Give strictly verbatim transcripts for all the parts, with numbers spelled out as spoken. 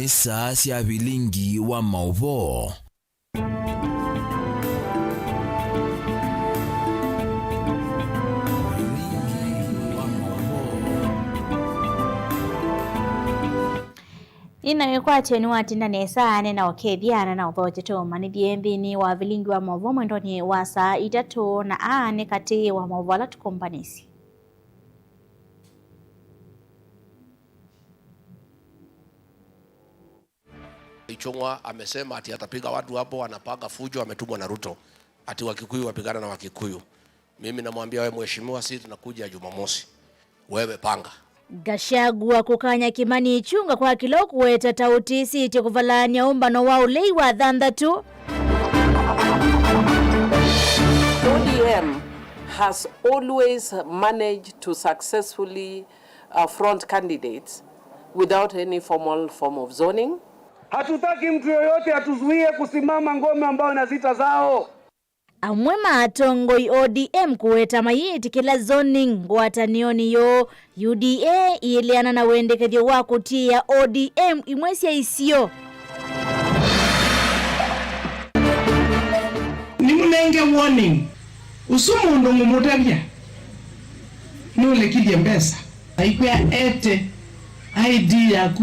Saa sya vilingi wa maũvoo. Nĩna wĩkwatyo nĩwatinda nesa, nĩna ũkethya na na ũthokye tũmanyĩthye nthĩnĩ wa vilingi wa maũvoo mwendonĩ wa saa itatũ, na aa nĩ katĩ wa maũvoo ala tũkũmbanĩsye. Ichung'wa amesema ati atapiga watu hapo, anapanga fujo, ametumwa na Ruto. Ati Wakikuyu wapigana na Wakikuyu. Mimi namwambia wewe mheshimiwa, sisi tunakuja Jumamosi. Wewe panga. Gachagua kũkany'a Kimani Ichung'wa kwa kĩla ũkũweta ta ũtĩsĩtye kũvalany'a ũmbano wa ũlei wa thanthatũ. O D M has always managed to successfully uh, front candidates without any formal form of zoning. Hatutaki mtu yoyote atuzuie kusimama ngome ambao na zita zao. Amwe ma atongoi O D M kũweta mayĩtĩkĩla zoning ngwatanĩonĩ yoo, U D A ĩeleana na wendekethyo wa kũtiĩa O D M imwe sya isio. Nĩmũnenge warning. Ũsu mũndũ ngũmũtavya nũlekilye mbesa. Aikwĩa ete I D yaku,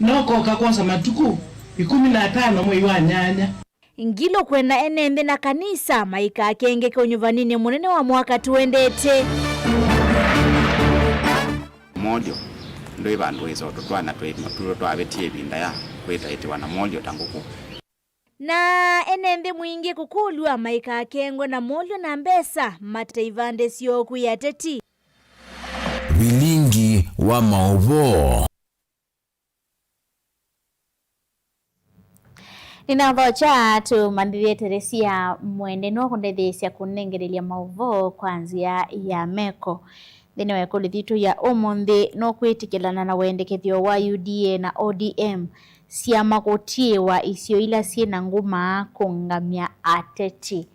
nokoka kwosa matukũ ĩkũmi na atano mwei wa nyanya. Ngilũ kwenda ene nthĩ na kanisa maikakengeke ũnyuvaninĩ mũnene wa mwaka tũendete. Molyo ndwĩ vandũ wĩsa ũtũtwana twĩ matũlo twavĩtie ĩvinda ya kwĩtaĩtĩwa na molyo ta ngũkũ. Na ene nthĩ mwingĩ kũkũlw'a maikakengwe na molyo na mbesa mate ivandĩ syoo kwĩ ateti. Vilingi wa maũvoo. Nĩnathokya tũmanyĩthye Teresia Mwende nũkũndetheesya kũnengelelya maũvoo kwa nzĩa ya meko. Nthĩnĩ wa ĩkũlyo yitũ ya ũmũnthĩ, nũkwĩtĩkĩlana na wendekethyo wa U D A na O D M syama kũtiĩwa isio ila syĩ na nguma kũngamya ateti?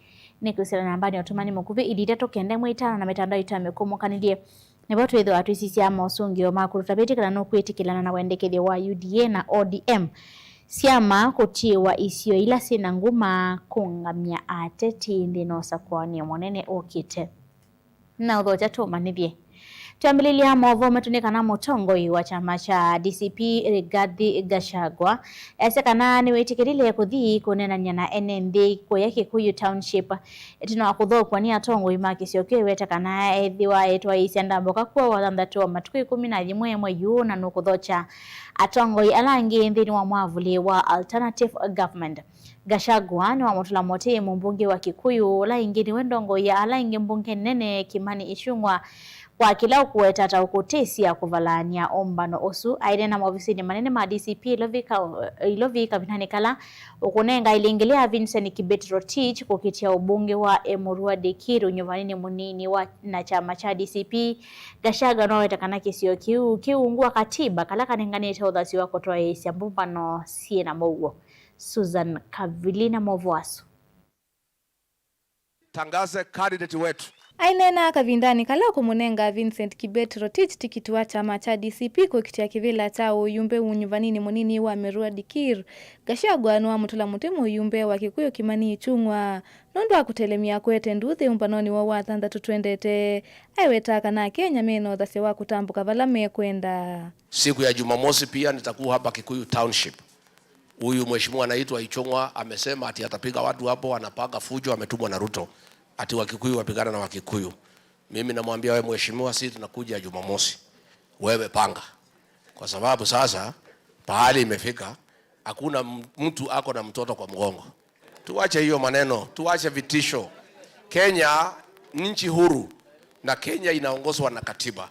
Nĩ kwĩsĩla nambanĩ ya ũtũmani mũkuvĩ, ilĩ itatũ kenda ĩmwe itano, na mĩtandao itũ ya mĩkũmũkanĩlye. Nĩvo twĩthĩwa twĩsisya mosũngĩo maku. Tũtavĩtye kana nũkwĩtĩkĩlana na wendekethyo wa U D A na O D M syama kũtiĩwa isio ila syĩ na nguma kũngamya ateti nthĩnĩ wa ũsakũanĩ mũnene ũkĩte. Na ũthokya tũmanyĩthye. Twambĩlĩlya maũvoo maitũ nĩ kana mũtongoi wa kyama kya D C P Rigathi Gachagua Esya kana nĩwĩtĩkĩlile kũthi kũneenany'a na ene nthĩ kũya Kikuyu Township ĩtina wa kũthokw'a nĩ atongoi ma kĩsio kĩu. Eweta kana ethĩwa etwaĩĩsya ndambũka kw'o wathanthatũ wa matukũ ĩkũmi na yĩmwe mwei ũũ, na nũkũthokya atongoi ala angĩ nthĩnĩ wa mwavũli wa Alternative Government. Gachagua nĩwamũtũla mũtĩ mũmbunge wa Kikuyu, ũla ĩngĩ nĩwe ndongoi ya ala aingĩ mbunge nene, Kimani Ichung'wa, kwa kĩla ũkũweta ta ũkũtĩsya kũvalany'a ũmbano ũsu. Aineena maovisinĩ manene ma D C P Ilovi ka-, Ilovi kavindanĩ kala ũkũnenga ilĩngĩ lya Vincent Kibet Rotich kũkitĩa ũmbunge wa Emurua Dikir ũnyuvaninĩ mũnini wa na kyama kya D C P, Gachagua nĩwaweta kana kĩsio kĩu kĩungu wa katiba kala kanenganĩte ũthasyo wa kũtwaĩĩsya mbũmbano syĩ na mũuo. Susan Kavili na maũvoo asu. Tangaze candidate wetu. Aineena kavindanĩ kala ũkũmũnenga Vincent Kibet Rotich tikiti wa kyama kya D C P kũkitĩa kĩvĩla kya ũyumbe ũnyuvaninĩ mũnini wa Merua Dikir, Gachagua nĩwamũtũla mũtĩ mũyumbe wa Kikuyu Kimani Ichung'wa nũndũ wa kũtelemya kũete nduthi ũmbanonĩ woo wa thanthatũ twendete. Aiwetaa kana Akenya mena ũthasyo wa kũtambũka vala mekwenda. Siku ya Jumamosi pia nitakuwa hapa Kikuyu Township. Huyu mheshimiwa anaitwa Ichung'wa amesema ati atapiga watu hapo, anapanga fujo, ametumwa na Ruto. Ati Wakikuyu wapigana na Wakikuyu. Mimi namwambia wewe mheshimiwa, sisi tunakuja Jumamosi. Wewe panga. Kwa sababu sasa pahali imefika, hakuna m-, mtu ako na mtoto kwa mgongo. Tuache hiyo maneno, tuache vitisho. Kenya ni nchi huru na Kenya inaongozwa na katiba.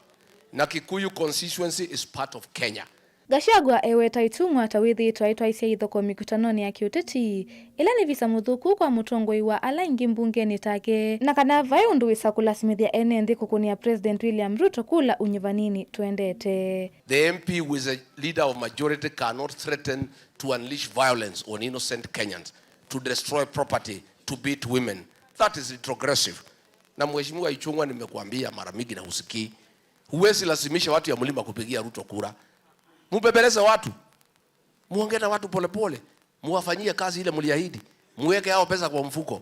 Na Kikuyu constituency is part of Kenya. Gachagua eweta Ichung'wa ta wĩthĩĩtwe aitwaĩsya ithokoo mĩkũtanonĩ ya kĩũteti, ĩla nĩ visa mũthũku kwa mũtongoi wa ala aingĩ mbungenĩ take, na kana vaĩ ũndũ wĩsa kũlasimĩthya ene nthĩ kũkũnĩa President William Ruto kula ũnyuvaninĩ twendete. The M P who is a leader of majority cannot threaten to unleash violence on innocent Kenyans, to destroy property, to beat women. That is retrogressive. Na Mheshimiwa Ichung'wa, nimekuambia mara mingi na husikii. Huwezi lazimisha watu ya mlima kupigia Ruto kura. Mubembeleze watu. Muongee na watu polepole, muwafanyie kazi ile mliahidi. Muweke hao pesa kwa mfuko.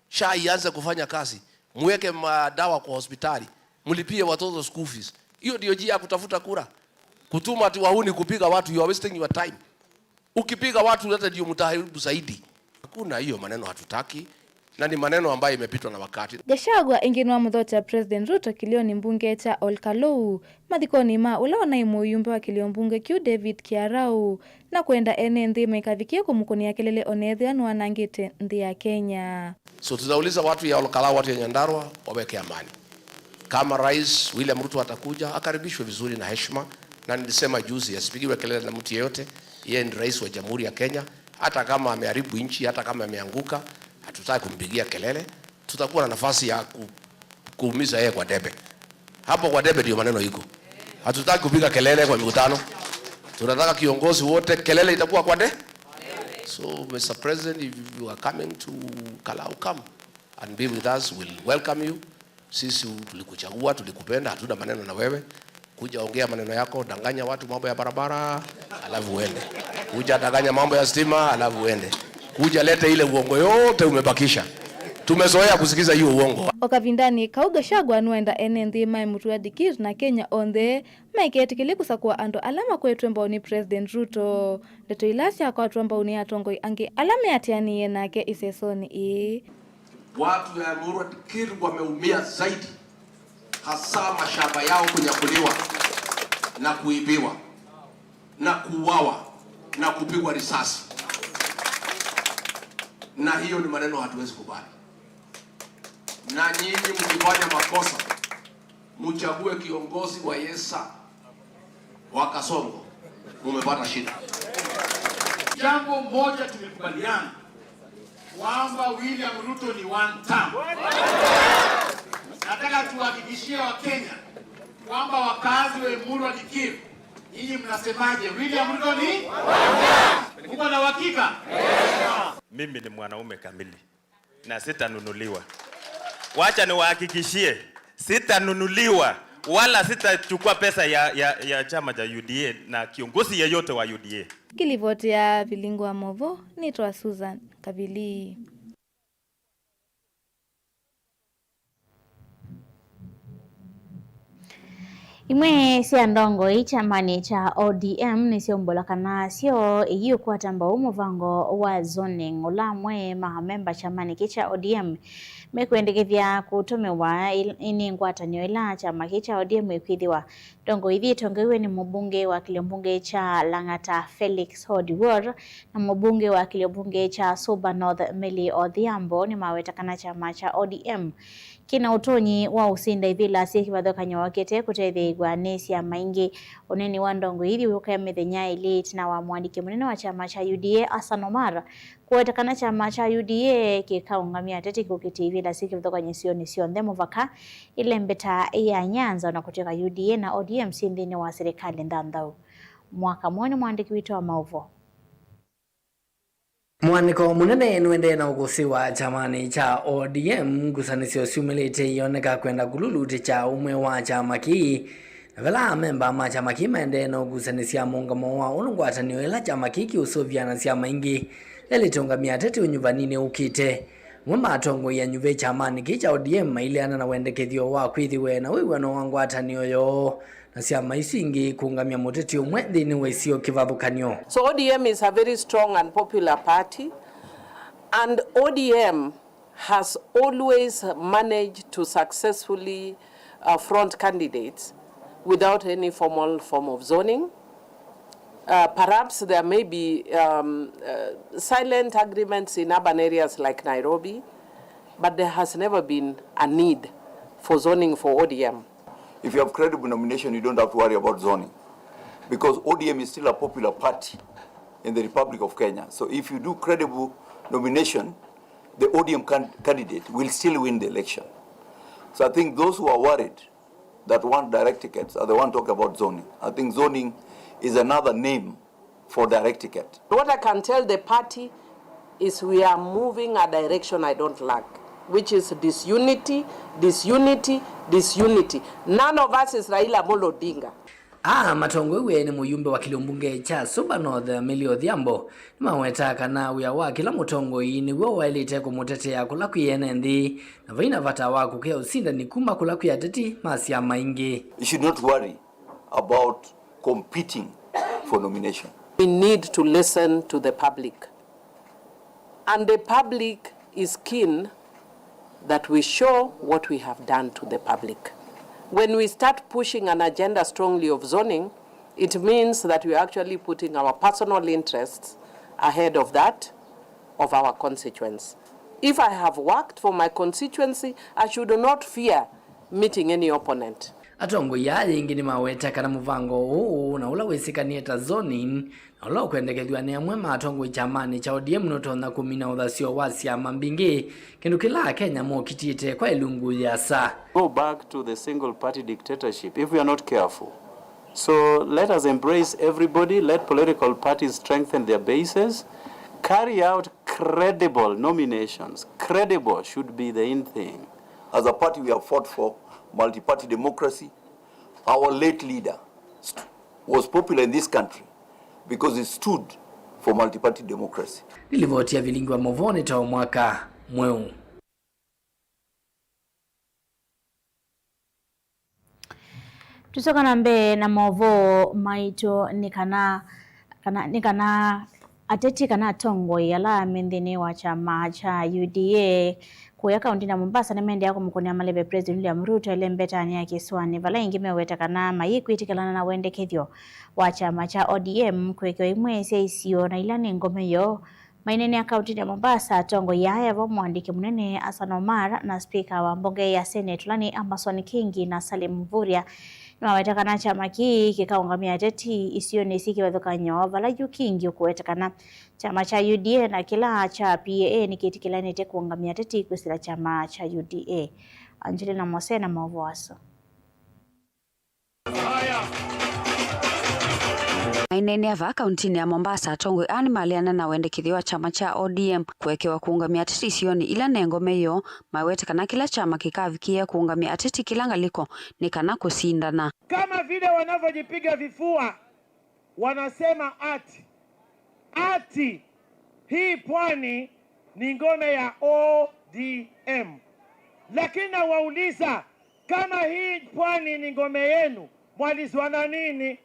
SHA ianze kufanya kazi. Muweke madawa kwa hospitali. Mlipie watoto school fees. Hiyo ndio njia ya kutafuta kura. Kutuma ati wahuni kupiga watu, you are wasting your time. Ukipiga watu hata ndio mtaharibu zaidi. Hakuna hiyo maneno, hatutaki, na ni maneno ambayo imepitwa na wakati. Gachagua ĩngĩ nĩwamũthokya President Ruto kĩlĩonĩ mbunge kya Ol Kalou, mathikonĩ ma ũla ũnaĩ mũyumbe wa kĩlĩo mbunge kĩu David Kiarau, na kwenda ene nthĩ maikavikĩe kũmũkũnĩa kelele onethĩa nĩwanangĩte nthĩ ya Kenya. So tutauliza watu ya Ol Kalou, watu ya Nyandarua, waweke amani. Kama Rais William Ruto atakuja, akaribishwe vizuri na heshima, na nilisema juzi, asipigiwe kelele na mtu yeyote. Yeye ni rais wa Jamhuri ya Kenya. Hata kama ameharibu nchi, hata kama ameanguka, hatutaki kumpigia kelele. Tutakuwa na nafasi ya ku-, kuumiza yeye kwa debe. Hapo kwa debe ndio maneno iko. Hatutaki kupiga kelele kwa mikutano. Tunataka kiongozi wote, kelele itakuwa kwa de-. So, Mister President, if you are coming to Kalau, come and be with us, we'll welcome you. Sisi tulikuchagua, tulikupenda, hatuna maneno na wewe. Kuja ongea maneno yako, danganya watu mambo ya barabara, alafu uende. Kuja danganya mambo ya stima, alafu uende. Kuja lete ile uongo yote umebakisha. Tumezoea kusikiza hiyo uongo. O kavindanĩ kau, Gachagua nĩwenda ene nthĩ maĩ mũtũa ndikir na Kenya onthe maiketĩkĩlye kũsakũa andũ ala makwetwe mbau nĩ President Ruto. Ndeto ila syakwatwa mbau nĩ atongoi angĩ ala meatĩanĩie nake ĩsesonĩ ĩĩ. Watu ya Emurua Dikir wameumia zaidi, hasa mashamba yao kunyakuliwa na kuibiwa na kuuawa na kupigwa risasi, na hiyo ni maneno hatuwezi kubali. Na nyinyi mkifanya makosa, mchague kiongozi wa Yesa, wa Kasongo, mumepata shida. Jambo moja tumekubaliana, kwamba William Ruto ni one term. Nataka tuhakikishie Wakenya kwamba wakazi wa Emurua Dikir, nyinyi mnasemaje? William Ruto ni? Mko na uhakika? Mimi ni mwanaume kamili na sitanunuliwa. Wacha niwahakikishie, sitanunuliwa wala sitachukua pesa ya, ya, ya chama cha U D A na kiongozi yeyote wa U D A. Ngĩlivoti ya Vilingi wa Maũvoo, nĩtwa Susan Kavili. Imwe sya ndongoi kyamanĩ kya O D M nĩsyaumbũla kana syo iyĩũkwata mbau mũvango wa zoning, ũla amwe ma amemba kyamanĩ kĩ kya O D M mekwendekethya kũtũmĩwa il-, nĩ ngwatanĩo ĩla kyama kĩ kya O D M ĩkwĩthĩwa. Ndongoi ithi itongoew'e nĩ mũmbunge wa kĩlio mbunge kya Lang'ata Felix Odiwuor na mũmbunge wa kĩlio mbunge kya Suba North Milly Odhiambo nĩmaweta kana kyama kya O D M kĩna ũtonyi wa ũsinda ivĩla syĩ kĩvathũkany'o kĩte kũtetheew'a nĩ syama ingĩ. Ũneeni wa ndongoi ithi wĩũkĩa mĩthenya ĩlĩ ĩtina wa mũandĩki mũnene wa kyama kya U D A Hassan Omar kũweta kana kyama kya U D A kĩkaũngamya ateti kũkitĩa ivĩla syĩ kĩvathũkany'o isionĩ syonthe mũvaka ĩlembeta ya Nyanza, ona kũtw'ĩka U D A na O D M syĩ nthĩnĩ wa silikalĩ nthanthau. Mwaka mweũ nĩ mũandĩki witũ wa maũvoo. Mũanĩko mũnene nũendee na ũkũsĩ wa kyamanĩ kya O D M, ngusanĩsyo syumĩlĩte ioneka kwenda kũlulutĩkya ũmwe wa kyama kĩĩ, na vala amemba ma kyama kĩĩ maendee na ũkusanĩsya mũũngamo wa ũndũ ngwatanĩo ĩla kyama kĩĩ kĩũsũvĩa na syama ingĩ yaĩlĩte ũngamĩa ateti ũnyuvaninĩ ũkĩte. Amwe ma atongoi anyuve kyamanĩ kĩĩ kya O D M maileana na wendekethyo wa kwĩthĩwe na wĩw'ano wa ngwatanĩo yoo na syama isu ingĩ kũũngamya mũteti ũmwe nthĩnĩ wa isio kĩvathũkany'o. So O D M is a very strong and popular party, and O D M has always managed to successfully, uh, front candidates without any formal form of zoning. Uh, perhaps there may be, um, uh, silent agreements in urban areas like Nairobi, but there has never been a need for zoning for O D M. If you have credible nomination, you don't have to worry about zoning, because O D M is still a popular party in the Republic of Kenya. So if you do credible nomination, the O D M can-, candidate will still win the election. So I think those who are worried that want direct tickets are the one talking about zoning. I think zoning is another name for direct ticket. What I can tell the party is we are moving a direction I don't like, which is disunity, disunity, disunity. None of us is Raila Amolo Odinga. Aa matongoew'e nĩ mũyumbe wa kĩlĩo mbunge kya Suba North, Milly Odhiambo, nĩmawetaa kana wĩa wa kĩla mũtongoi nĩw'o waĩlĩte kũmũtetea kũla kwĩ ene nthĩ, na vaina vata wa kũkĩa ũsindani kuma kũla kwĩ ateti ma syama ingĩ. You should not worry about competing for nomination. We need to listen to the public. And the public is keen that we show what we have done to the public. When we start pushing an agenda strongly of zoning, it means that we are actually putting our personal interests ahead of that of our constituents. If I have worked for my constituency, I should not fear meeting any opponent. Atongoi aa yĩngĩ nĩmaweta kana mũvango ũũ na ũla wĩsĩkanĩe ta zoning na ũla ũkwendekethw'a nĩ amwe ma atongoi kyamanĩ kya O D M nũtonya kũmina ũthasyo wa syama mbingĩ, kĩndũ kĩla Akenya mokitĩte kwa ĩlungu yĩasa. Go back to the single party dictatorship if we are not careful. So let us embrace everybody, let political parties strengthen their bases, carry out credible nominations. Credible should be the in thing. As a party, we have fought for multi-party democracy. Our late leader st-, was popular in this country because he stood for multi-party democracy. Nĩ livoti ya Vilingi wa Mauvoo nĩ ta o mwaka mweũ. Tũsyoka na mbee na maũvoo maitũ nĩ kana, kana, nĩ kana ateti kana atongoi ala me nthĩnĩ wa kyama kya U D A kũya kaũntĩnĩ ya Mombasa nĩmaendeea kũmũkũnĩa maleve President William Ruto ĩlembetanĩ ya kĩsũanĩ, vala ĩngĩ meweta kana mayĩkwĩtĩkĩlana na wendekethyo wa kyama kya O D M kũekewa imwe sya isio na ila nĩ ngome yoo. Maineenea kaũntĩnĩ ya Mombasa, atongoi aa vo mũandĩki mũnene Hassan Omar na spika wa mbunge ya Senate ũla nĩ Amason Kingi na Salim Mvurya nĩmaweta kana kyama kĩĩ kĩkaũngamya ateti isionĩ syĩ kĩvathũkany'o, vala yu Kingi ũkũweta kana kyama kya U D A na kĩla kya P A A nĩkĩtĩkĩlanĩte kũũngamya ateti kwĩsĩla kyama kya U D A. Angelina Mose na maũvoo asu. Maineenea vaa kaũntĩnĩ ya Mombasa, atongoi aa nĩmaleana na wendekethyo wa kyama kya O D M kũekewa kũũngamya ateti isionĩ ila ne ngome yoo, mawete kana kĩla kyama kĩkavikĩĩa kũũngamya ateti kĩla ngalĩko nĩ kana kũsindana. Kama vile wanavyojipiga vifua, wanasema ati, ati hii pwani ni ngome ya O D M. Lakini nawauliza, kama hii pwani ni ngome yenu, mwalizwa na nini?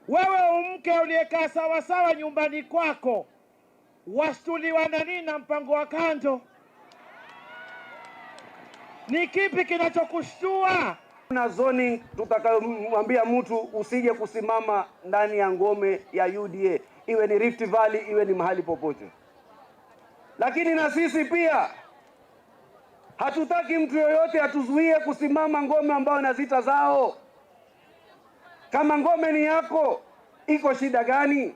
Wewe umke uliyekaa sawasawa nyumbani kwako, washtuliwa na nini na mpango wa kando? Ni kipi kinachokushtua? Kuna zoning tutakayomwambia mtu usije kusimama ndani ya ngome ya U D A, iwe ni Rift Valley, iwe ni mahali popote. Lakini na sisi pia hatutaki mtu yoyote atuzuie kusimama ngome ambayo na zita zao. Kama ngome ni yako, iko shida gani?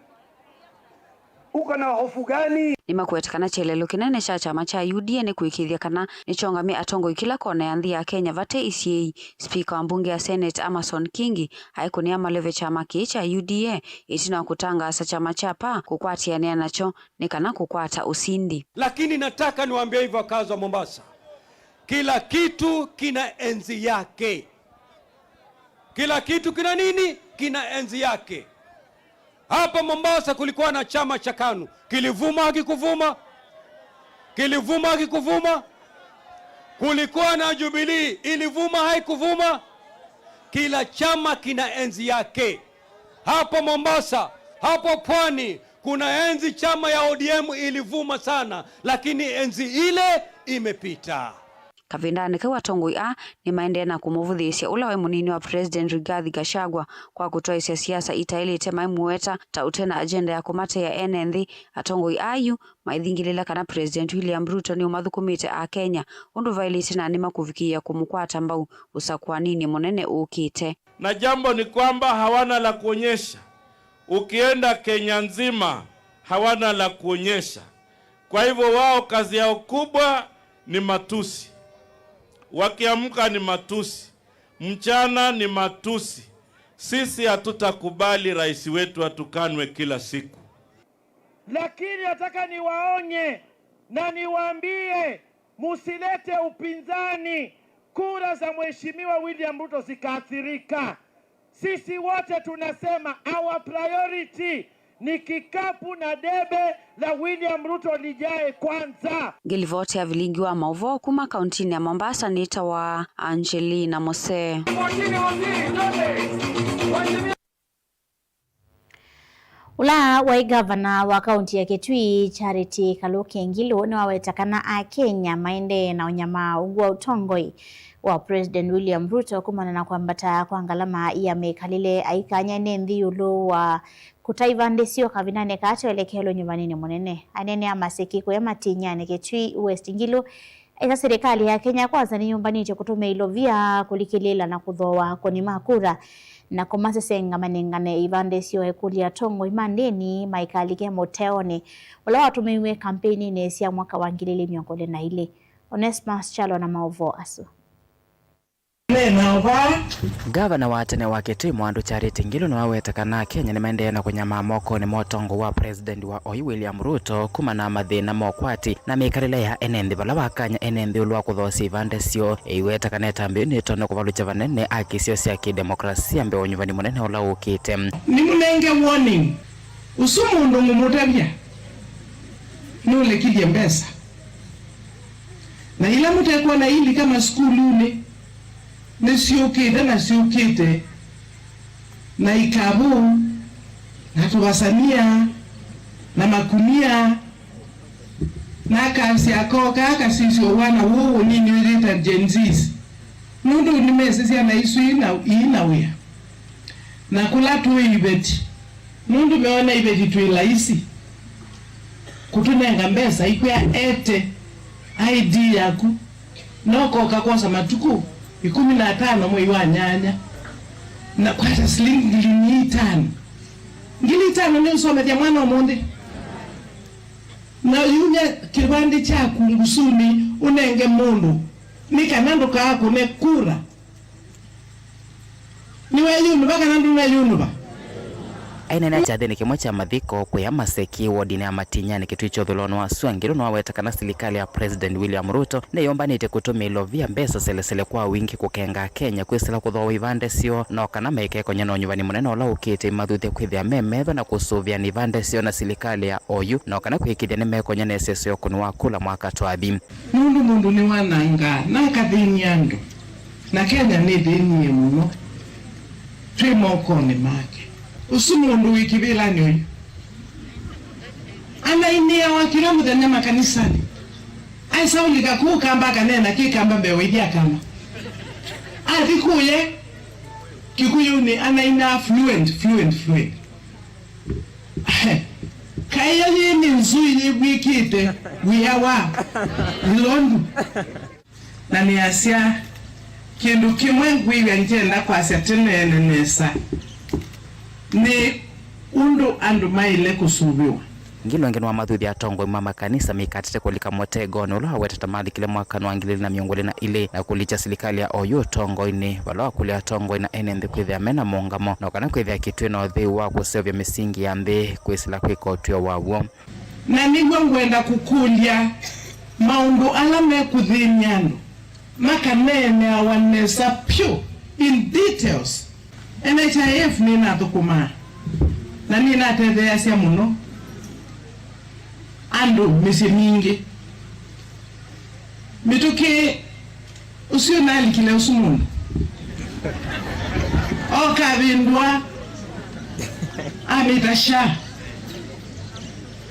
Uko na hofu gani? Nĩmakwete kana kyelelo kĩnene kya kyama kya U D A nĩ kũĩkĩĩthya kana nĩkyongamya atongoi kĩla kona ya nthĩ ya Kenya vate isiĩi. Spika wa mbunge ya Senate Amason Kingi aikũnĩa maleve kyama kĩĩ kya U D A ĩtina wa kũtangaasa kyama kya P A kũkwatĩanĩa nakyo nĩ kana kũkwata ũsindi. Lakini nataka niwaambie hivyo, wakazi wa Mombasa, kila kitu kina enzi yake. Kila kitu kina nini? Kina enzi yake. Hapa Mombasa kulikuwa na chama cha kanu. Kilivuma, hakikuvuma? Kilivuma, hakikuvuma? Kulikuwa na Jubilee. Ilivuma, haikuvuma? Kila chama kina enzi yake. Hapa Mombasa, hapo pwani, kuna enzi chama ya O D M ilivuma sana, lakini enzi ile imepita. Kavindanĩ kau, atongoi aa nĩmaendee na kũmũvũthĩĩsya ũla waĩ mũnini wa President Rigathi Gachagua kwa kũtwaĩsya siasa itaĩlĩte, maimũweta ta ũte na agenda ya kũmateea ene nthĩ. Atongoi aa yu maithingĩlĩla kana President William Ruto nĩũmathũkũmĩte Akenya ũndũ vaĩlĩte na nĩmakũvikĩĩa kũmũkwata mbau ũsakũaninĩ mũnene ũkĩte. Na jambo ni kwamba hawana la kuonyesha. Ukienda Kenya nzima, hawana la kuonyesha. Kwa hivyo wao kazi yao kubwa ni matusi. Wakiamka ni matusi. Mchana ni matusi. Sisi hatutakubali rais wetu atukanwe kila siku. Lakini nataka niwaonye na niwaambie, musilete upinzani, kura za Mheshimiwa William Ruto zikaathirika. Sisi wote tunasema our priority ni kikapu na debe la William Ruto lijae kwanza. Ngilivoti ya vilingi wa mauvoo kuma kauntinĩ ya Mombasa nĩtawa Angelina Mose. Ũla waĩ ngavana wa kaunti ya Kitui, Charity Kaluki Ngilu, nĩwaweta kana Akenya maendee na ũnyamaa ungu wa ũtongoi wa President William Ruto kumana na kwambata kwa ngalama ya mĩkalĩle, aikany'a ene nthĩ ĩũlũ wa kũta ivandĩ syoo kavindanĩ kaa twelekelo nyuvanĩnĩ mũnene. Aneenea maseki kũya Matinyanĩ, Kitui West, Ngilu aisya silikalĩ ya Kenya Kwanza nĩyũmbanĩtye kũtũmĩa ilovia kũlikĩlĩĩla na kũthooa akũni ma kura na kũmasesenga manengane ivandĩ syoo ekũlya atongoi ma ndĩni maikalike mũteonĩ ũla watũmĩiwe kampeinĩ sya mwaka wa ngili ili mĩongo ĩlĩ na ilĩ. Onesmus Kyalo na maũvoo asu. Nena va. Ngavana wa tene wa Kitui Mwandũ Charity Ngilu nĩwaweta kana Akenya nĩmaendee na kũnyamaa mokonĩ ma ũtongoi wa President wa oyu William Ruto kumana na mathĩna ma ũkwati na mĩkalĩle ya ene nthĩ, vala wakany'a ene nthĩ ĩũlũ wa kũthoosya ivandĩ syoo, eiweta kana ĩtambya yĩu nĩtonya kũvalũkya vanene akisio sya kĩdemokrasia mbee wa ũnyuvani mũnene ũla ũkĩte. Nĩmũnenge warning. Ũsu mũndũ ngũmũtavya nũlekilye mbesa. Na ila mũtekwona ilika masukulunĩ, nĩsyũkĩte na syũkĩte na ikavũ, na tũvasania, na makunia, na akasya akoka akasisya ũwana ũũ ũnini ũyĩta Gen Zs. Nũndũ nĩmesĩ syana isu ii na, ii na wĩa. Na kũla tũĩ iveti, nũndũ meona iveti twĩ laisi, kũtũnenga mbesa, ikwĩa ete I D yaku, na ũkoka kwosa matukũ ĩkũmi na atano mwei wa nyanya, na kwata silingi ngili itano. Ngili itano nĩũsomethya mwana ũmũnthĩ? Na yumya kĩvandĩ kyaku ngusunĩ ũnenge mũndũ, nĩ kana ndũkaakũne kura. Nĩweyũnũva kana ndũneyũnũva? Aineenea kyathĩnĩ kĩmwe kya mathiko kũya Maseki, wodinĩ ya Matinyanĩ, Kitui kya ũthũĩlonĩ wa sua, Ngilu nĩwaweta kana silikalĩ ya President William Ruto nĩyũmbanĩtye kũtũmĩa ilovia mbesa selesele kwa wingĩ kũkenga Akenya kwĩsĩla kũthooa ivandĩ syoo, no kana maikekony'a na ũnyuvani mũnene ũla ũkĩte imathuthya kwĩthĩa me metho na kũsũvĩana ivandĩ syoo na silikalĩ ya oyu, no kana kwĩkĩthya nĩmekony'a na ĩseso ya ũkũni wa kula mwaka twathi. Nũndũ mũndũ nĩwanangaa na akathĩny'a andũ, na Kenya nĩthĩnie mũno twĩ mokonĩ make. Ũsu mũndũ wĩ kĩvĩlanĩ ũyũ anainĩawa kĩla mũthenya makanisanĩ. Aisa ũlika kũu Kamba akaneena Kĩkamba mbee wa ithyĩ Akamba. Athi kũye Kĩkũyũnĩ anainaa fluent, fluent, fluent. Kaĩ yo yĩ nĩ nzũi yĩvw'ĩkĩte wĩa wa ĩlondu. Na nĩasya, kĩndũ kĩmwe ngwĩw'a ngyenda kwasya tene nesa nĩ ũndũ andũ maĩle kũsũvĩwa. Ngilu angĩ nĩwamathuthya atongoi ma makanisa mĩkatĩte kũlika mũtegonĩ ũla wawetete malikile mwakanĩ wa ngili ili na mĩongo ĩlĩ na ilĩ na kũlikya silikalĩ ya oyu ũtongoinĩ, vala wakũlya atongoi na ene nthĩ kwĩthĩa mena mũũngamo, no kana kwĩthĩa Kitui na ũtheu wa kũseũvya mĩsingi ya nthĩ kwĩsĩla kwĩka ũtw'ĩo waw'o. Na nĩw'o ngwenda kũkũlya, maũndũ ala mekũthĩny'a andũ makaneeneawa nesa vyũ, in details. N H I F nĩnathũkũmaa na nĩnatetheeasya mũno andũ mĩsyĩ mingĩ. Mĩtũkĩ ũsu nalikile ũsu mũndũ oka avĩndũa amĩta SHA.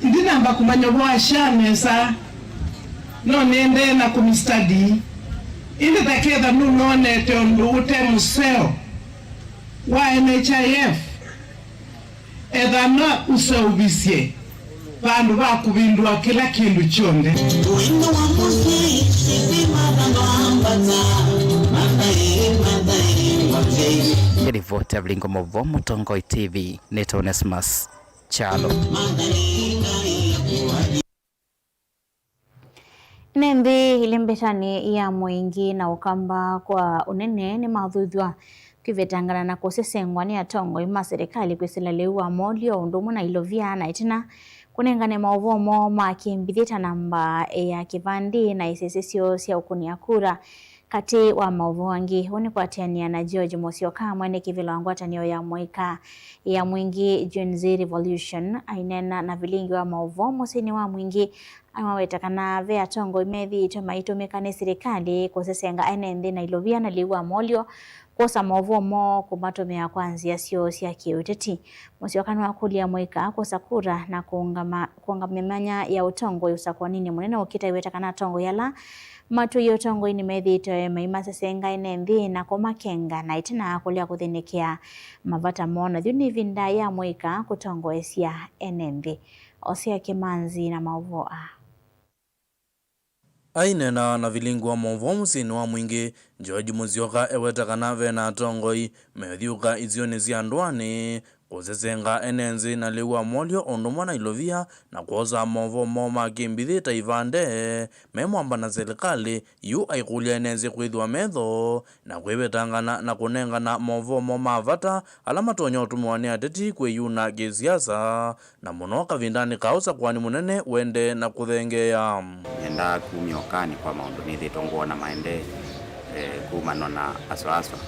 Ndinamba kũmanya ũvoo wa SHA nesa, no nĩendee na kũmĩstudy. Ĩndĩ ta ketha nũnonete ũndũ ũte mũseo wa N H I F, ethana ũseũvisye vandũ va kũvĩndũa kĩla kĩndũ kyonthe. Ũima wa mũsyĩ, ĩthima vandũ ambata, mathaĩ, mathaĩ, mathaĩ. Nĩ rivoti ya Vilingo Maũvoo, Mũtongoi T V, nĩtawa Onesmus Kyalo. Ene nthĩ ilĩ mbĩtanĩ ya mũingĩ na ũkamba kwa ũnene nĩmathuthw'a kwĩvetangana na kũsesengwa nĩ atongoi ma silikalĩ kwĩsĩla lĩu wa molyo ũndũ ũmwe na ilovia, na ĩtina kũnengane maũvoo moo ma kĩmbithĩ ta namba ya kĩvandĩ na isese syoo sya ũkũnĩa kura. Katĩ wa maũvoo angĩ, ũũ nĩ kũatĩanĩa na George Mũsyoka, mwene kĩvĩla wa ngwatanĩo ya mũika ya Mwingĩ Gen Z Revolution, aineena na vilingi wa maũvoo mũsyĩnĩ wa Mwingĩ, amaweta kana ve atongoi methĩĩtwe maitũmĩka nĩ silikalĩ kũsesenga ene nthĩ na ilovia na lĩu wa molyo, kwosa maũvoo moo kũmatũmĩa kwa nzĩa syoo sya kĩũteti. Mũsyoka nĩwakũlya mũika kwosa kura na kũũngama, kũũngama myanya ya ũtongoi ũsakũaninĩ mũnene ũkĩte, aiweta kana atongoi ala matwĩie ũtongoi nĩmethĩĩtwe maimasesenga ene nthĩ na kũmakenga na ĩtina kũlea kũthĩnĩkĩa mavata moo, na yu nĩ ĩvinda ya mũika kũtongoesya ene nthĩ. Osea Kĩmanzi na maũvoo aa. Aineena na vilingi wa maũvoo mũsyĩnĩ wa Mwingĩ, George Mũsyoka eweta kana ve na atongoi meũthyũũka isionĩ sya ndũanĩ kũsesenga ene nthĩ na lĩu wa molyo ũndũ ũmwe na ilovia na kwosa maũvoo moo ma kĩmbithĩ ta ivande me mwamba na silikalĩ. Yu aikũlya ene nthĩ kwĩthĩwa metho na kwĩvetangana na kũnengana maũvoo moo ma vata ala matonya ũtũmĩwa nĩ ateti kwĩyuna kĩsiasa, na mũno kavindanĩ ka ũsakũani mũnene ũendee na kũthengeea. Nĩendaa kumya ũkani kwa maũndũ nĩthĩtwe ngwona maendee, eh, kumana na aswaaswa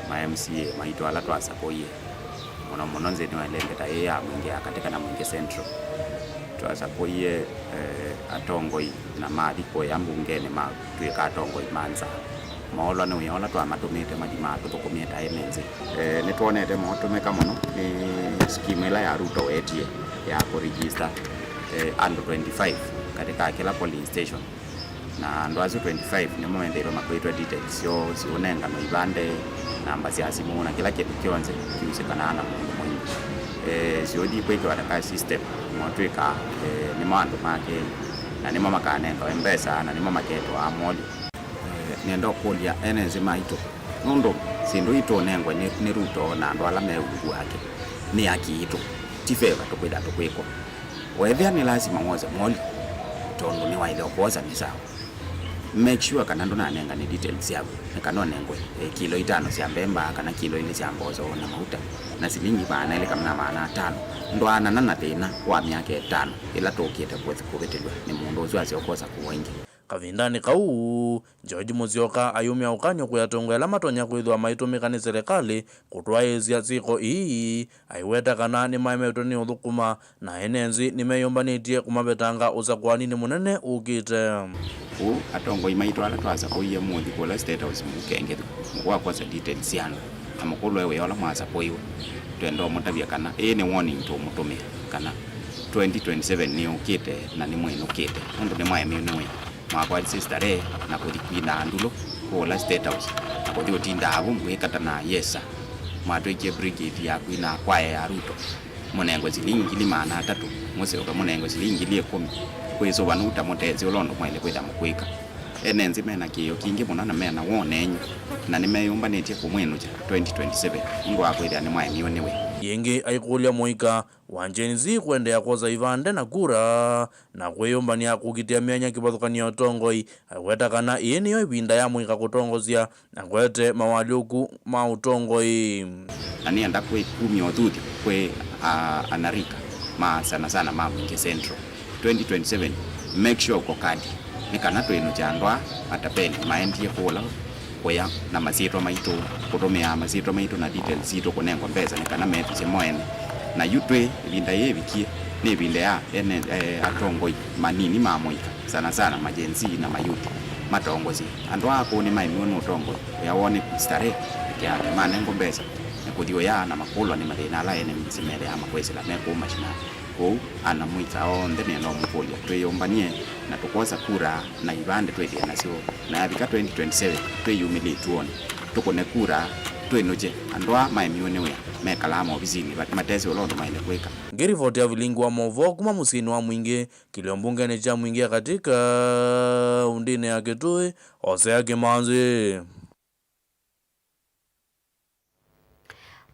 ma M C A maitũ ala twasakũie, mũno mũno nthĩnĩ wa ĩlembeta ĩĩ ya Mwingĩ ya katĩ kana Mwingĩ Central. Twasakũie, eh, atongoi na mathi kũya mbungenĩ matw'ĩka atongoi ma nza. Moolwa nĩ wĩa ũla twamatũmĩte mathi matũthũkũmie ta ene nthĩ. Eh, nĩtwonete mootũmĩka mũno nĩ skimu ĩla ya Ruto wetie ya kũregister, eh, andũ twenty-five katika kĩla polling station. Na andũ asu twenty-five nĩmo mendeirwe makwĩtwe details syoo, siũnenganwa ivande, namba sya simũ, na kĩla kĩndũ kyonthe kiusĩkanaa na mũndũ mũima. Eh, siũthi kwĩkĩwa katika system, motw'ĩka, eh, nĩmo andũ make, na nĩmo makanengawe mbesa, na nĩmo maketwa amoli. Eh, nĩenda ũkũlya ene nthĩ maitũ, nũndũ syĩndũ ii tũũnengwe nĩ, nĩ Ruto na andũ ala me ungu wake, nĩ haki yitũ, ti favor tũkwĩtha tũkwĩkwa. Weethĩa nĩ lasima wose moli, tondũ nĩwaĩle ũkwosa, nĩ sawa. Make sure kana ndũnanengane details syaku, nĩ kana ũnengwe, eh, kilo itano sya mbemba kana kilo ilĩ sya mboso na mauta, na silingi maana elĩ kana maana atano. Ndwaanana na thĩna wa myaka ĩtano ĩla tũũkĩte kũthi-, kũvĩtĩlw'a nĩ mũndũ ũsu asya ũkwosa kũwa ĩngĩ. Kavindanĩ kau, George Mũsyoka ayumya ũkany'o kwĩ atongoi ala matonya kwĩthĩwa maitũmĩka nĩ silikalĩ kũtwaĩĩsya syĩko ii, aiweta kana nĩmaemetwe nĩ ũthũkũma na ene nthĩ nĩmeyũmbanĩtye kũmavetanga ũsakũaninĩ mũnene ũkĩte. Kwoou atongoi maitũ ala twasakũie mũthi kũla State House mũkengethw'a, mũkwakosa details sya andũ, na mũkũlwe wĩa ũla mwasakũiwe. Twenda ũmũtavya kana ĩĩ nĩ warning tũũmũtũmĩa, kana twenty twenty-seven nĩyũkĩte na nĩmwĩnũkĩte, nũndũ nĩmwaemiwe nĩ wĩa. Mwakwatisye starehe na kũthi kwina ndulũ kũla State House, na kũthi ũtindaa vu mũikatana, yes sir. Mwatwĩkie brigade ya kwina kwaya ya Ruto, mũnengwe silingi ngili maana atatũ, mũsyoke mũnengwe silingi ngili ĩkũmi. Kwĩsũva nũu ta mũtesĩ ũla ũndũ mwaĩle kwĩtha mũkwĩka. Ene nthĩ mena kĩĩo kingĩ mũno na mena woneeny'o, na nĩmeyũmbanĩtye kũmwĩnũkya twenty twenty-seven nũndũ wa kwĩthĩa nĩmwaemiwe nĩ wĩa. Yĩngĩ aikũlya mũika wa Gen Z kũendeea kwosa ivande na kura na kwĩyũmbanĩa kũkitĩa myanya kĩvathũkany'o ya ũtongoi, aiweta kana ĩĩ nĩyo ĩvinda ya mũika kũtongosya na kũete mawalyũku ma ũtongoi. Na nĩenda kwĩ kumya ũthuthi kwĩ, a, anarika ma sana sana ma Mwingĩ Central. Twenty twenty-seven, make sure ũko kadi, nĩ kana twĩnũkya andũ aa matapeli maendie kũla kũya na masyĩtwa maitũ, kũtũmĩa masyĩtwa maitũ na details sitũ kũnengwa mbesa nĩ kana methusye mo ene. Na yu twĩ ĩvinda yĩĩ ĩvikie, nĩ ĩvinda ya ene, eh, atongoi manini ma mũika, sana sana ma Gen Z na mayuti, matongosye. Andũ aa kũu nĩmaemiwe nĩ ũtongoi, wĩa woo nĩ starehe peke yake, manengwa mbesa na kũthi ũya na makũlwa nĩ mathĩna ala ene mĩsyĩ methĩaa makwĩsĩla me kũu mashinani. Kwoou ana mũika onthe nĩenda ũmũkũlya twĩyũmbany'e na tũkwosa kura na ivande twĩthĩe nasyo, na yavika twenty twenty-seven twĩyumĩlye ituonĩ, tũkũne kura, twĩnũkye andũ aa maemiwe nĩ wĩa mekalaa maovisinĩ va-, matesĩ ũla ũndũ maĩle kwĩka. Ngĩrivoti ya vilingi wa maũvoo kuma mũsyĩnĩ wa Mwingĩ, kĩlio mbungenĩ kya Mwingĩ ya katĩ kaũndĩnĩ ya Kitui, Osea Kĩmanzi.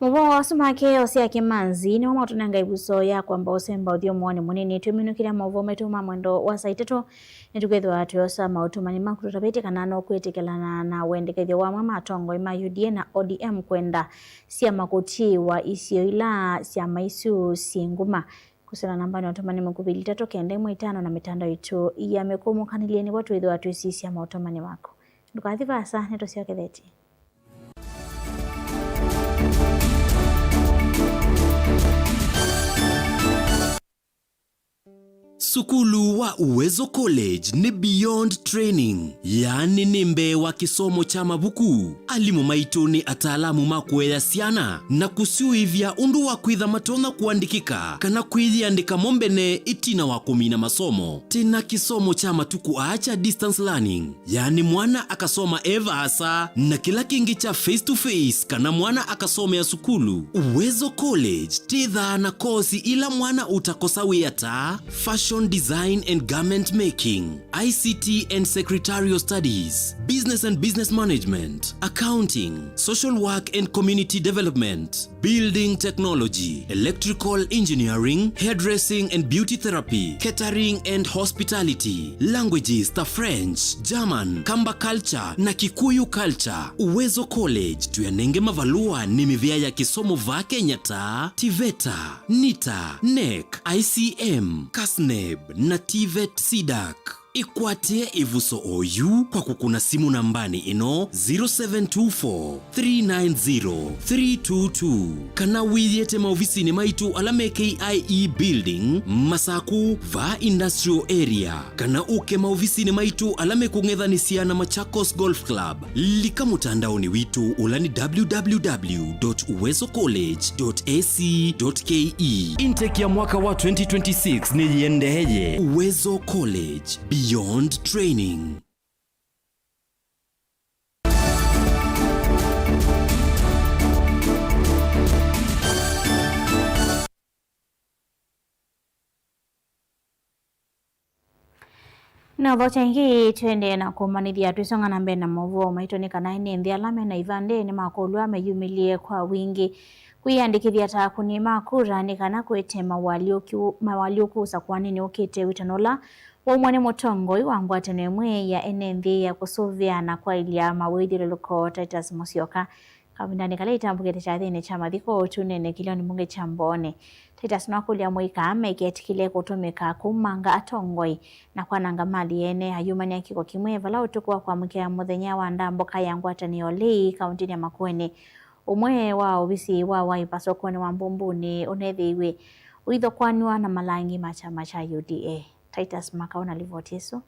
Mũvoo wa asu make Osea Kĩmanzi nĩmo maũtũnenga ĩvuso ya kwamba ũsemba ũthyũmũonĩ mũnini. Twĩminũkĩlya maũvoo maitũ ma mwendo wa saa itatũ, nĩtũkwĩthĩwa twĩosa maũtũmani maku. Tũtavĩtye kana no kwĩtĩkĩlana na wendekethyo wa amwe ma atongoi ma U D A na O D M kwenda syama kũtiĩwa isio ila syama isu syĩ nguma. Kũsĩla nambanĩ ya ũtũmani mũkuvĩ ilĩ itatũ kenda ĩmwe itano na mĩtandao itũ ya mĩkũmũkanĩlye nĩvo twĩthĩwa twĩsisya maũtũmani maku. Ndũkathi vaasa, nĩtũsyokethetye. Sukulu wa Uwezo College nĩ beyond training, yaani nĩ mbee wa kĩsomo kya mavuku. Alimũ maitũ nĩ ataalamu ma kũea syana na kũsyũĩvya ũndũ wa kwĩtha matonya kũandĩkĩka kana kwĩyĩandĩka mo mbene ĩtina wa kũmina masomo. Twĩ na kĩsomo kya matukũ aa kya distance learning, yaani mwana akasoma e vaasa, na kĩla kĩngĩ kya face to face kana mwana akasomea sukulu. Uwezo College twĩthaa na kosi ila mwana ũtakosa wĩa ta fashion design and garment making, I C T and secretarial studies, business and business management, accounting, social work and community development, building technology, electrical engineering, hairdressing and beauty therapy, catering and hospitality, languages ta French, German, Kamba culture na Kikuyu culture. Uwezo College tũyanenge mavalũa nĩ mĩvĩa ya kĩsomo vaa Kenya ta TVETA, NITA, NEC, I C M, CASNEB na TVET CDAC. Ĩkwatĩe ĩvuso oyu kwa kũkũna simũ nambanĩ ĩno, zero seven two four, three nine zero, three two two, kana wĩyĩte maovisinĩ maitũ ala me K I E Building, Masaku, vaa Industrial Area, kana ũke maovisinĩ maitũ ala mekũng'ethanĩsya na Machakos Golf Club. Lika mũtandaonĩ witũ ũla nĩ W W W dot uwezo college dot A C dot K E. Intake ya mwaka wa twenty twenty-six nĩyĩendeeye. Uwezo College, beyond training. Na ũthokya ĩngĩ, tũendee na kũmanyĩthya twĩsonga na mbee na maũvoo maitũ nĩ kana ene nthĩ ala me na ivandĩ nĩmakũlw'a meyumĩlye kwa wingĩ kwĩyandĩkĩthya ta akũni ma kura nĩ kana kũete mawalyũku, mawalyũku ũsakũanĩnĩ ũkĩte wĩtano ũla waumw'a nĩ mũtongoi wa ngwatanĩo ĩmwe ya ene nthĩ ya kũsũvĩa na kwaĩlya mawĩthyũlũlũko Titus Musyoka. Kavindanĩ kala itambũkĩte kyathĩnĩ kya mathiko ũtunene kĩlĩonĩ mbunge kya Mbooni, Titus nĩwakũlya amũika meketĩkĩle kũtũmĩka kũumanga atongoi na kwananga mali ene. Ayumany'a kĩko kĩmwe vala ũtukũ wa kwamũkĩa mũthenya wa ndambũka ya ngwatanĩo Lei kaũntĩnĩ ya Makueni, ũmwe wa ovisi wa Wiper sokonĩ wa Mbumbunĩ ũnethĩiwe ũithokwanw'a na malangi ma kyama kya U D A. Titus Makau na livoti ĩsu.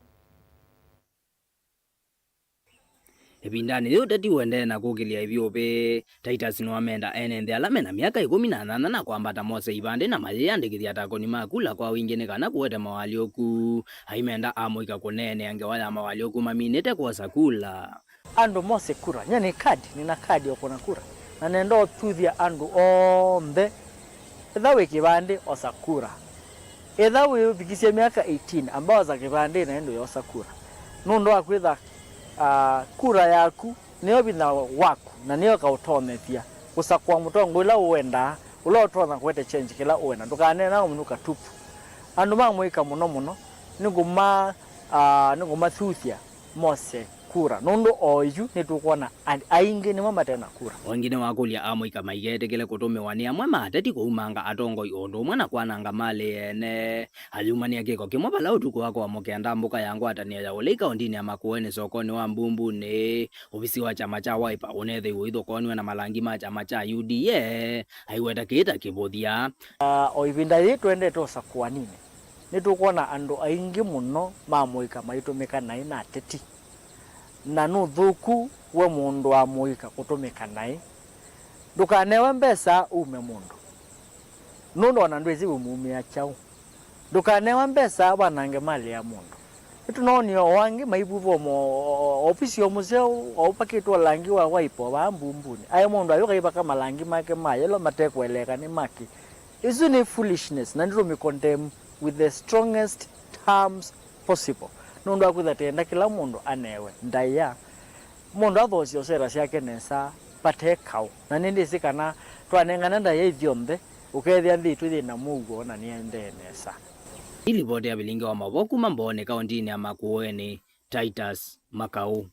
Ĩvindanĩ yĩu, ũteti ũendee na kũkĩlya ĩvyũvĩ. Titus nĩwamenda ene nthĩ ala me na myaka ĩkũmi na nyanya na kwambata mose ivandĩ na mayĩyandĩkĩthya ta akũni ma kula kwa wingĩ nĩ kana kũete mawalyũku. Aimenda amũika kũneenea ngewa ya mawalyũku maminĩte kwosa kula. Andũ mose kura. Nyie nĩ kadi, nĩna kadi ya kũna kura. Na nenda ũthuthya andũ onthe. Ĩtha wĩ kĩvandĩ, osa kura. Ĩtha wĩvikisye myaka eighteen, amba osa kĩvandĩ na ĩndĩ ũyosa kura. Nũndũ wa kwĩtha, ah, kura yaku nĩyo vinya waku, na nĩyo ĩkaũtonyethya kũsakũa mũtongoi ũla ũwendaa, ũla ũtonya kũete change kĩla ũwenda. Ndũkaneena ũmũnũ katupu. Andũ ma mũika mũno mũno, nĩngũma-, ah, nĩngũmathuthya mose kura, nũndũ o yu nĩtũkwona a-, aingĩ nĩmo mate na kura. O ĩngĩ nĩwakũlya amũika maiketĩkĩle kũtũmĩwa nĩ amwe ma ateti kũumanga atongoi o ũndũ ũmwe na kwananga malĩ ene. Ayumany'a kĩko kĩmwe vala ũtukũ wa kwamũkĩa ndambũka ya ngwatanĩo ya Ũlei kaũntĩnĩ ya Makueni sokonĩ wa Mbumbunĩ, ovisi wa kyama kya Wiper ũnethĩiwe ũithokoniwe na malangi ma kyama kya U D A, aiweta kĩĩ ta kĩvũthya. Ah, o ĩvinda yĩĩ tũendete ũsakũaninĩ, nĩtũkwona andũ aingĩ mũno ma mũika maitũmĩka naĩ na ateti, na nũthũku we mũndũ wa mũika kũtũmĩka naĩ. Ndũkanewe mbesa ume mũndũ, nũndũ ona ndwĩsĩ wĩmumĩa kyaũ. Ndũkanewe mbesa wanange malĩ ya mũndũ. Nĩtũnoonie o angĩ maivuva mo-, o-, o-, ovisi o mũseo o ũpakĩtwe langi wa Wiper vaa Mbumbunĩ. Aĩ mũndũ ayũka aivaka malangi make ma yellow matekũeleeka nĩ makĩ. Ĩsu nĩ foolishness, na nĩtũmĩ condemn with the strongest terms possible. Nũndũ wa kwĩtha tenda kĩla mũndũ anewe ndaĩa, mũndũ athoosye o sera syake nesa vate kaũ. Na nĩndĩsĩ kana twanengane ndaĩa ithyonthe, ũkethĩa nthĩ yitũ yĩ na mũuo na nĩendee nesa. Ĩ livoti ya vilingi wa maũvoo kuma Mbooni kaũntĩnĩ ya Makueni, Titus Makau.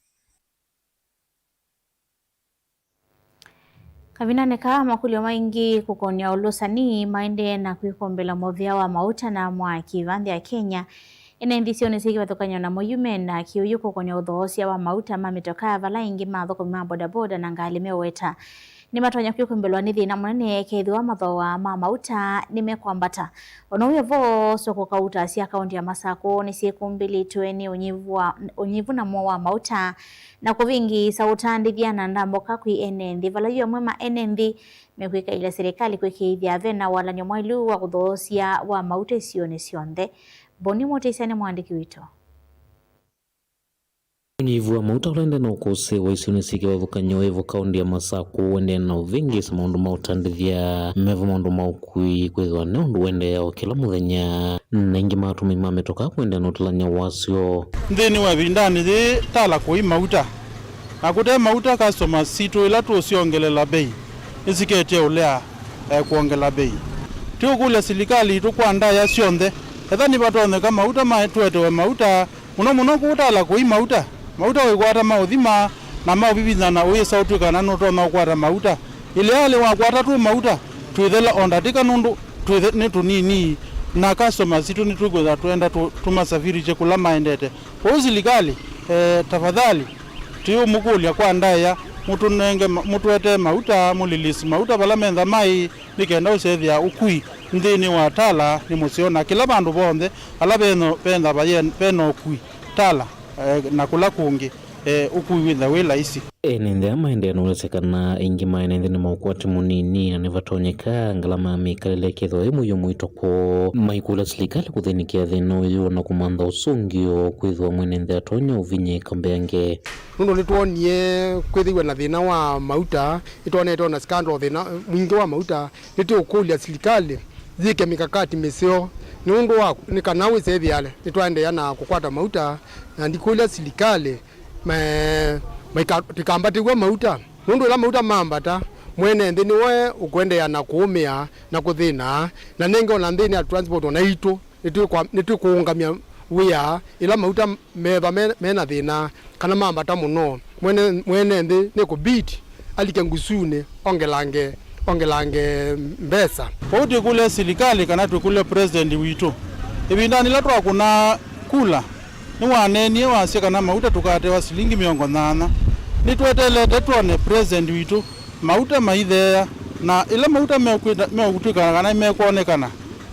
Kavindanĩ kaa, makũlyo maingĩ kũkonya ũlũsani maendee na kwĩkombela mũvĩa wa mauta na mwaki va nthĩ ya Kenya, Ene nthĩ isionĩ syĩ kĩvathũkany'o namo yu mena kĩũyũ kũkony'a ũthoosya wa mauta ma mĩtokaa, vala aingĩ ma athũkũmi ma bodaboda na ngalĩ meũweta nĩmatonya kwĩkũmbĩlwa nĩ thĩna mũnene kethĩwa mathooa ma mauta nĩmekwambata. Ona wĩ vo, soko kauta sya kaũntĩ ya Masakũ nĩsyĩkũmbĩlĩtwe nĩ ũnyivu wa, ũnyivu namo wa mauta na kũvĩngĩĩsa ũtandĩthya na ndamboka kwĩ ene nthĩ, vala yu amwe ma ene nthĩ mekwĩkaĩlya silikalĩ kwĩkĩĩthya ve na walany'o mwaĩlu wa kũthoosya wa mauta isionĩ syonthe. Boni Mũtĩsya nĩ mwandĩki witũ. Ũnyivu wa mauta ũla ũendee na ũkũsĩ wa isionĩ syĩ kĩvathũkany'o wĩ vo kaũntĩ ya Masakũ ũendee na ũvĩngĩĩsa maũndũ ma ũtandĩthya, me vo maũndũ ma ũkui kwĩthĩwa nĩ ũndũ ũendeeaa o kĩla mũthenya, na aingĩ ma atũmĩi ma mĩtokaa kũendea na ũtalany'a wasyo. Nthĩnĩ wa ĩvindanĩ yĩĩ, tala kũi mauta, na kũte mauta, customers sitũ ila tũũsyongelela mbei nĩsiketye ũlea, eh, kwongela mbei. Tũũkũlya silikalĩ itũ kwa ndaĩa syonthe, ethĩwa nĩvatonyeka mauta ma, tũetewe mauta, mũno mũno kũu tala kũi mauta. Mauta wĩkwata maũthima na maũviviny'a na ũyĩsa ũtw'ĩka kana nũtonya ũkwata mauta. Ĩlealĩ wakwata tũ mauta, twĩthela o ndatĩka nũndũ twĩthe-, nĩ tũnini, na customers sitũ nĩtwĩkwĩtha twenda tũ-, tũmasafirisye kũla maendete. Kwoou silikalĩ, eh, tafadhali, tũyũmũkũlya kwa ndaĩa, mũtũnenge ma-, mũtũetee mauta, mũlilisi mauta vala mentha maĩ, nĩ kenda ũsethĩa ũkui nthĩnĩ wa tala nĩ mũseo, na kĩla vandũ vonthe vala veno-, ventha vaye-, vena ũkui, tala, eh, na kũla kũngĩ, eh, ũkui wĩtha wĩ laisi. Ene nthĩ aa maendee na ũelesya kana aingĩ ma ene nthĩ nĩ ma ũkwati mũnini, na nĩvatonyeka ngalama ya mĩkalĩle ĩkethĩwa yĩ mũio mũito kwoo. Maikũlya silikalĩ kũthĩnĩkĩa thĩna ũyũ na kũmantha ũsũngĩo kwĩthĩwa mwene nthĩ atonya ũvinyĩĩka mbeange. Nũndũ nĩtwonie kwĩthĩwa na thĩna wa mauta, nĩtwonete ona scandal, thĩna mwingĩ wa mauta. Nĩtũũkũlya silikalĩ yĩke mikakati mĩseo nĩ ũndũ wa, nĩ kana wĩsethĩale nĩtwaendeea na kũkwata mauta, na ndikũlya silikalĩ me-, maika-, tĩkambatĩw'a mauta, nũndũ ĩla mauta mambata, mwene nthĩ nĩwe ũkũendeea na kũũmĩa na kũthĩna, na nenge ona nthĩnĩ ya transport ona itũ nĩtwĩkwa-, nĩtwĩkũũngamya wĩa ĩla mauta meva me, mena thĩna kana mambata mũno. Mwene, mwene nthĩ nĩkũbidi alike ngusunĩ, ongelange, ongelange mbesa. Kwoou twĩkũlya silikalĩ kana twĩkũlye president witũ, ĩvindanĩ yĩla twakũnaa kula, nĩwaneenie wasya kana mauta tũkatewa silingi mĩongo nyanya. Nĩtweteelete twone president witũ mauta maitheea, na ĩla mauta mekwĩta-, meũtw'ĩka kana mekwonekana,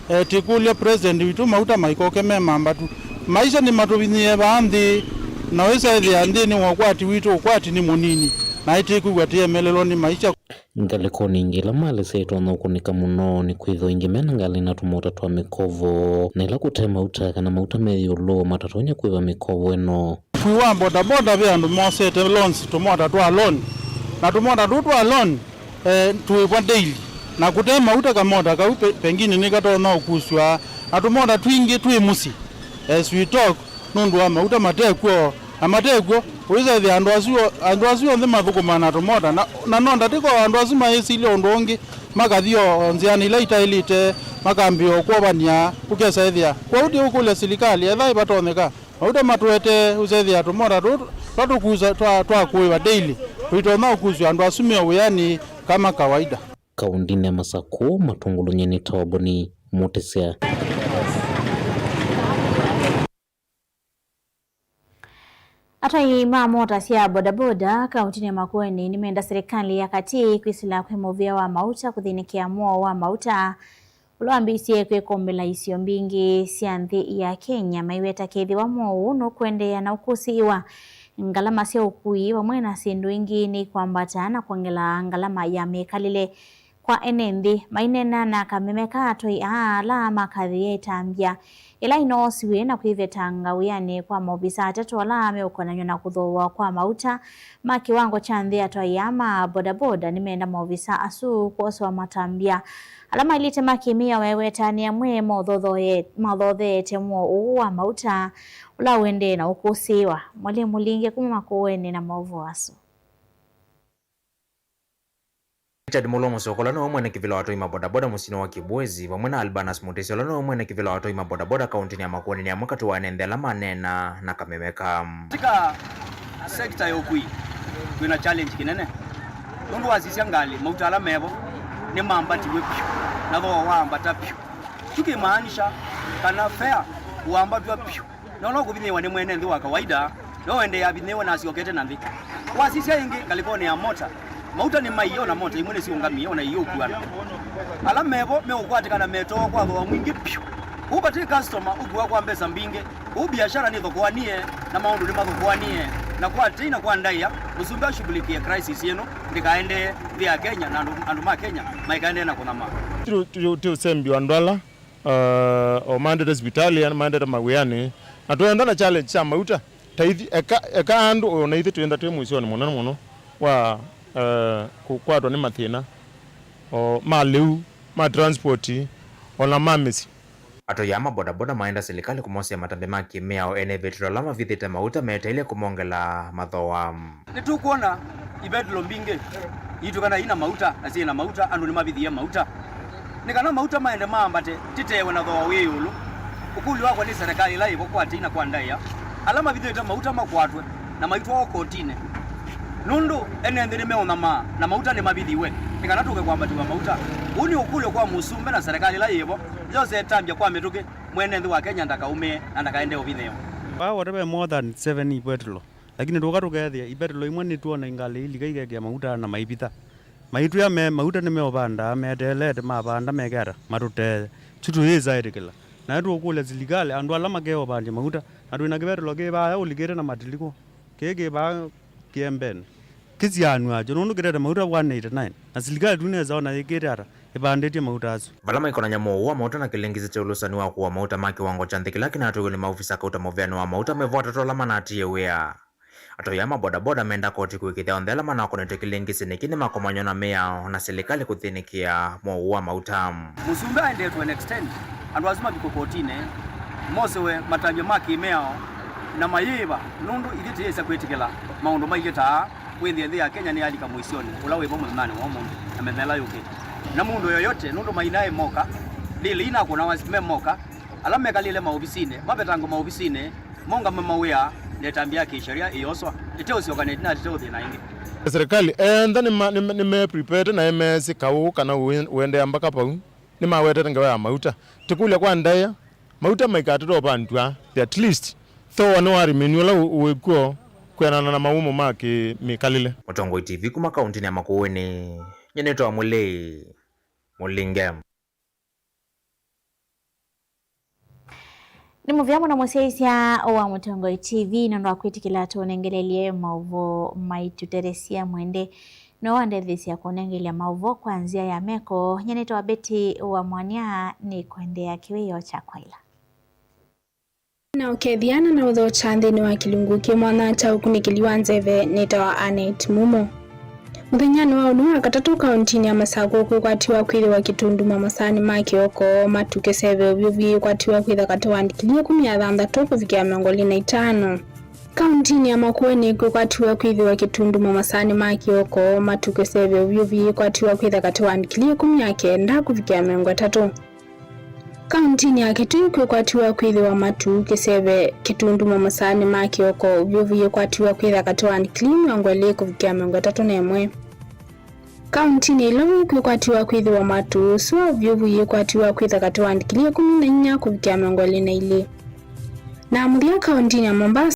eh, tĩkũlya president witũ mauta maikoke me mambatu. Maisha nĩmatũvinyĩĩe vaa nthĩ, na wĩsa ĩthĩa nthĩnĩ wa ũkwati witũ, ũkwati nĩ mũnini, na ĩtĩkwĩw'a tĩemelelwa nĩ maisha. Ngalĩkonĩ ingĩ ila malĩ syaitonya ũkũnĩka mũno nĩ kwĩthĩwa aingĩ mena ngalĩ na tũmota twa mĩkovo, na ĩla kũte mauta kana mauta me ĩũlũ matatonya kũĩva mĩkovo ĩno. Ũkui wa bodaboda ve andũ mosete loans, tũmota twa loan, na tũmota tũu twa loan, eh, tũĩvwa daily, na kũte mauta kamota kau pe-, pengine nĩkatonya ũkusw'a, na tũmota twingĩ twĩ mũsyĩ, as we talk, nũndũ wa mauta matekw'o, na matekw'o, ũĩsa ĩthĩa andũ asu, andũ asu onthe mathũkũmaa na tũmota, na, na no ndatĩka o andũ asu mayĩsilya ũndũ ũngĩ, makathi o, o nzĩanĩ ila itaĩlĩte, makambĩĩa o kwovany'a, ũkesa ĩthĩa. Kwoou tĩũkũlya silikalĩ, ethĩwa ĩvatonyeka, mauta matũetee, ũsethĩa tũmota tũu twa tũkusa twa, twa kũĩva daily, tũitonya ũkusw'a andũ asu me o wĩanĩ kama kawaida. Kaũndĩnĩ ya Masakũ, Matũngũlũ nyie nĩtawa Boni Mũtĩsya. Atwai ma mota sya bodaboda kaũntĩnĩ ya Makueni nĩmenda silikalĩ ya katĩ kwĩsĩla kwĩ mũvĩa wa mauta kũthĩnĩkĩa mũao wa mauta ũla wambĩĩsye kwĩkũmbĩla isio mbingĩ sya nthĩ ya Kenya, maiweta kethĩwa mũao ũũ nũkũendeea na ũkũsĩĩwa, ngalama sya ũkui vamwe na syĩndũ ingĩ nĩikwambata na kwongela ngalama ya mĩkalĩle. Kwa ene nthĩ, maineena na kameme ka atwai aa ala makathĩĩe ĩtambya ĩla inoosiw'e na kwĩvetanga wĩanĩ kwa maovisa atatũ ala meũkonany'a na kũthooa kwa mauta ma kĩwango kya nthĩ. Atwai aa ma bodaboda nĩmenda maovisa asu kwoswa matambya ala maĩlĩte ma kĩmĩao, meweta nĩ amwe maũthothoe-, maũthotheete mũao ũũ wa mauta ũla ũendee na ũkũsĩĩwa. Mwalĩ Mũlinge kuma Makueni na maũvoo asu. Richard Mulwa Mũsoko, ũla nĩwe mwene kĩvĩla wa atwai ma bodaboda mũsyĩnĩ wa Kibwezi, vamwe na Albanus Mutisia, ũla nĩwe mwene kĩvĩla wa atwai ma bodaboda kaũntĩnĩ ya Makueni, nĩ amwe katĩ wa ene nthĩ ala maneenaa na kameme ka. Katika sekta ya ũkui, twĩna challenge kĩnene. Nũndũ wasisya ngalĩ, mauta ala mevo nĩmambatiw'e vyũ, na thooa waambata vyũ. Tukimaanisha kana fare wambatw'a vyũ. Na ũla ũkũvinyĩĩwa nĩ mwene nthĩ wa kawaida, no ũendee avinyĩĩwe na asyokete na nthĩ. Wasisya ĩngĩ ngalĩkonĩ ya mota, mauta nĩmaiie, o na mota imwe nĩsiũngamie, o na iiũkuana. Ala mevo meũkwatĩkana metoo kwa thooa mwingĩ vyũ. Kũu vati customer ũkuawa kwa mbesa mbingĩ. Kũu biashara nĩthokoanie, na maũndũ nĩmathokoanie, na kwa tei na kwa ndaĩa, mũsumbĩ ashughulikie crisis ĩno ndĩkaendee nthĩ ya Kenya, na andũ, andũ ma Kenya maikaendee na kũnyamaa. Ti, ti, ti ũsembi wa andũ ala, uh, o maendete sivitali, ana maendete mawĩanĩ, na twenda na challenge sya mauta. Ta ithi, eka, eka andũ, o na ithyĩ twenda twĩ mũisyonĩ mũnene mũno wa, uh, kũkwatwa nĩ mathĩna, o ma lĩu, ma transport, o na ma mĩsyĩ. Atoi aa ma bodaboda maenda silikalĩ kũmosea matambya ma kĩmĩao ene vetelo ala mavithĩte mauta meteele kũmongela mathooa. Nĩtũkwona ivetelo mbingĩ iitũkana ina mauta na syĩ na mauta, andũ nĩmavithie mauta. Nĩ kana mauta maende maambate, titewe na thooa wĩ ĩũlũ. Ũkũlyo wakwa nĩ serikali ĩla yĩvo kwa tei na kwa ndaĩa, ala mavithĩte mauta makwatwe na maitwawa kotinĩ. Nũndũ ene nthĩ nĩmeũnyamaa na mauta nĩmavithiwe, nĩ kana tũke kwambatĩw'a mauta. Ũu nĩ ũkũlyo kwa mũsumbĩ na serikali ĩla yĩvo, yose ĩtambya kwa mĩtũkĩ, mwene nthĩ wa Kenya ndakaũmĩe na ndakaende ũvithĩo. Vaa wate ve more than seven ipetelo, lakini tũka tũkethĩa ipetelo imwe nĩtwona ingalĩ ilika ikekĩa mauta na maivitha. Maitwĩa me mauta nĩmeũvandaa, meteelete mavanda meke ata? Matũtee. Yu tũyĩsa ĩtĩkĩla. Na tũkũlya silikalĩ, andũ ala makeũvandya mauta, na twĩna kĩvetelo kĩ vaya ũlikĩte na matilikũ. Kĩĩ kĩ vaa kĩembeni kĩsianw'a kyo, nũndũ kĩtete mauta one eighty-nine, na silikalĩ tu nesa ona yĩkĩte ata ĩvandĩtye mauta asu. Vala maikonany'a mũuo wa mauta na kĩlĩngĩsĩ kya ũlũsani wa kũua mauta ma kĩwango kya nthĩ kĩla kĩnatũiwe nĩ maovisa kauta mũveanĩ wa mauta, mevo atatũ ala manaatĩĩe wĩa. Atoi aa ma bodaboda menda koti kũĩkĩĩthya onthe ala manakonetwe kĩlĩngĩsĩnĩ kĩĩ nĩmakomanywa na mĩao na silikalĩ kũthĩnĩkĩa mũuo wa mauta. Mũsumbĩ aendee to an extent andũ asu mavikwe kotinĩ, mosewe matambya ma kĩmĩao na mayĩĩva, nũndũ ithyĩ tũyĩsa kwĩtĩkĩla maũndũ mailyĩ ta aa kwĩthĩa nthĩ ya Kenya nĩyalika mũisyonĩ ũla wĩvo mũthenyanĩ wa ũmũnthĩ na mĩthenya ĩla yũkĩte. Na mũndũ yoyote, nũndũ mainaĩ moka, lĩlĩ inakũnawa me moka, ala mekalĩle maovisinĩ, mavetangwe maovisinĩ, mongame mawĩa, na ĩtambya ya kĩsheria ĩyoswa, ĩteũsyoka na ĩtina ĩteũthĩna ĩngĩ. Serikali enda nĩma-, nĩme-, nĩmeprepare na ĩmeesĩ kaũ kana ũe-, ũendeea mbaka vau. Nĩmawetete ngewa ya mauta. Tũkũlya kwa ndaĩa, mauta maikatatwa vandũ aa, at least thooa nĩwarimini ũla ũ-, wĩkw'o kwĩanana na mawũmũ ma kĩmĩkalĩle. Mũtongoi T V kuma kauntinĩ ya Makueni, nyie nĩtawa Mũlĩi Mũlinge. Nĩ mũvea mũno mũsyaĩĩsya wa Mũtongoi T V nũndũ wa kwĩtĩkĩla tũnengelelye maũvoo maitũ. Teresia Mwende no andetheesya kũnengelya maũvoo kwa nzĩa ya meko. Nyie nĩtawa Betty wa Mwania, nĩkũendeea kĩwĩoo kya kwaĩla. Na ũkethĩana na ũthokya nthĩnĩ wa kĩlungu kĩ mwanya kya ũkunĩkĩli wa nzeve, nĩtawa Annet Mumo. Mũthenyanĩ wa ũnĩ wa katatũ kauntinĩ ya Masakũ kwĩkwatiwa kwĩthĩwa kĩtunduma masaanĩ ma kĩoko, matu kĩseve, ũvyũvu yĩkwatiwa kwĩtha katĩ wa ndikilii ĩkũmi na thanthatũ kũvikĩa mĩongo ĩlĩ na itano. Kauntinĩ ya Makueni kwĩkwatiwa kwĩthĩwa kĩtunduma masaanĩ ma kĩoko, matu kĩseve, ũvyũvu yĩkwatiwa kwĩtha katĩ wa ndikilii ĩkũmi na kenda kũvikĩa mĩongo ĩtatũ. Kauntinĩ ya Kitui kwĩkwatiwa kwĩthĩwa matu kĩseve, kĩtunduma masaanĩ ma kĩoko, ũvyũvu yĩkwatiwa kwĩtha katĩ wa ndikilii mĩongo ĩlĩ kũvikĩa mĩongo ĩtatũ na ĩmwe. Kauntinĩ ya Ilovi kwĩkwatiwa kwĩthĩwa matu sua, ũvyũvu yĩkwatiwa kwĩtha katĩ wa ndikilii ĩkũmi na inya kũvikĩa mĩongo ĩlĩ na ilĩ. Na mũthya kauntinĩ ya Mombasa,